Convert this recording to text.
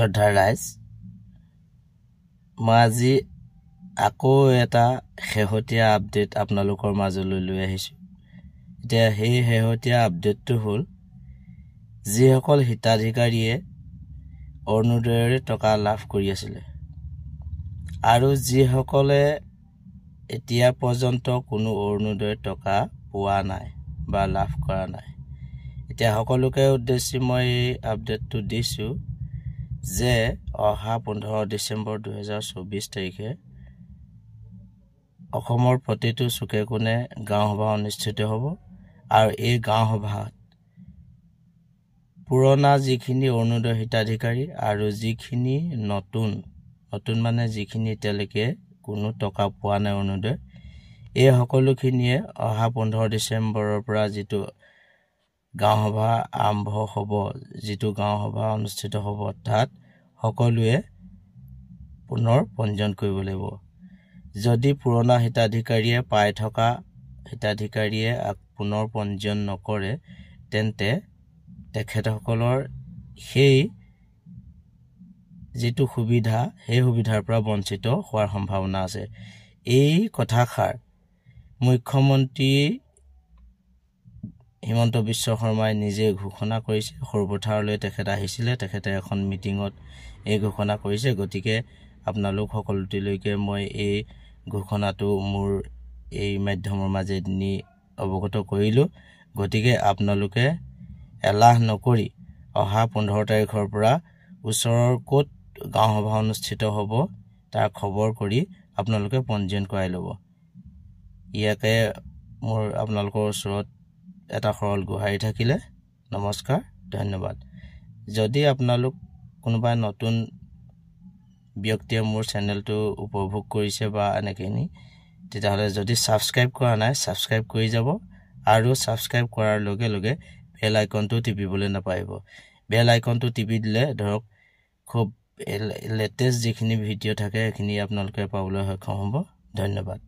শ্ৰদ্ধাৰ ৰাইজ, মই আজি আকৌ এটা শেহতীয়া আপডেট আপোনালোকৰ মাজলৈ লৈ আহিছোঁ। এতিয়া সেই শেহতীয়া আপডেটটো হ'ল, যিসকল হিতাধিকাৰীয়ে অৰুণোদয়ৰ টকা লাভ কৰি আছিলে আৰু যিসকলে এতিয়া পৰ্যন্ত কোনো অৰুণোদয়ৰ টকা পোৱা নাই বা লাভ কৰা নাই, এতিয়া সকলোকে উদ্দেশ্যি মই এই আপডেটটো দিছোঁ যে অহা 15 ডিচেম্বৰ 2024 তাৰিখে অসমৰ প্ৰতিটো চুকে কোণে গাঁও সভা অনুষ্ঠিত হ'ব। আৰু এই গাঁও সভাত পুৰণা যিখিনি অৰুণোদয় হিতাধিকাৰী আৰু যিখিনি নতুন নতুন মানে যিখিনি এতিয়ালৈকে কোনো টকা পোৱা নাই অৰুণোদয়, এই সকলোখিনিয়ে অহা 15 ডিচেম্বৰৰ পৰা যিটো গাঁও সভা আৰম্ভ হ'ব, যিটো গাঁও সভা অনুষ্ঠিত হ'ব, তাত সকলোৱে পুনৰ পঞ্জীয়ন কৰিব লাগিব। যদি পুৰণা হিতাধিকাৰীয়ে পাই থকা হিতাধিকাৰীয়ে পুনৰ পঞ্জীয়ন নকৰে, তেন্তে তেখেতসকলৰ সেই যিটো সুবিধা, সেই সুবিধাৰ পৰা বঞ্চিত হোৱাৰ সম্ভাৱনা আছে। এই কথাষাৰ মুখ্যমন্ত্ৰী হিমন্ত বিশ্ব শৰ্মাই নিজে ঘোষণা কৰিছে। সৰুপথাৰলৈ তেখেত আহিছিলে, তেখেতে এখন মিটিঙত এই ঘোষণা কৰিছে। গতিকে আপোনালোক সকলোটিলৈকে মই এই ঘোষণাটো মোৰ এই মাধ্যমৰ মাজেদি অৱগত কৰিলোঁ। গতিকে আপোনালোকে এলাহ নকৰি অহা 15 তাৰিখৰ পৰা ওচৰৰ ক'ত গাঁও সভা অনুষ্ঠিত হ'ব তাৰ খবৰ কৰি আপোনালোকে পঞ্জীয়ন কৰাই ল'ব। ইয়াকে মোৰ আপোনালোকৰ ওচৰত এটা সৰল গোহাৰি থাকিলে। নমস্কাৰ, ধন্যবাদ। যদি আপোনালোক কোনোবা নতুন ব্যক্তিয়ে মোৰ চেনেলটো উপভোগ কৰিছে বা এনেখিনি, তেতিয়াহ'লে যদি ছাবস্ক্ৰাইব কৰা নাই, ছাবস্ক্ৰাইব কৰি যাব আৰু ছাবস্ক্ৰাইব কৰাৰ লগে লগে বেল আইকনটো টিপিবলৈ নাপাহৰিব। বেল আইকনটো টিপি দিলে ধৰক খুব লেটেষ্ট যিখিনি ভিডিঅ' থাকে সেইখিনি আপোনালোকে পাবলৈ সক্ষম হ'ব। ধন্যবাদ।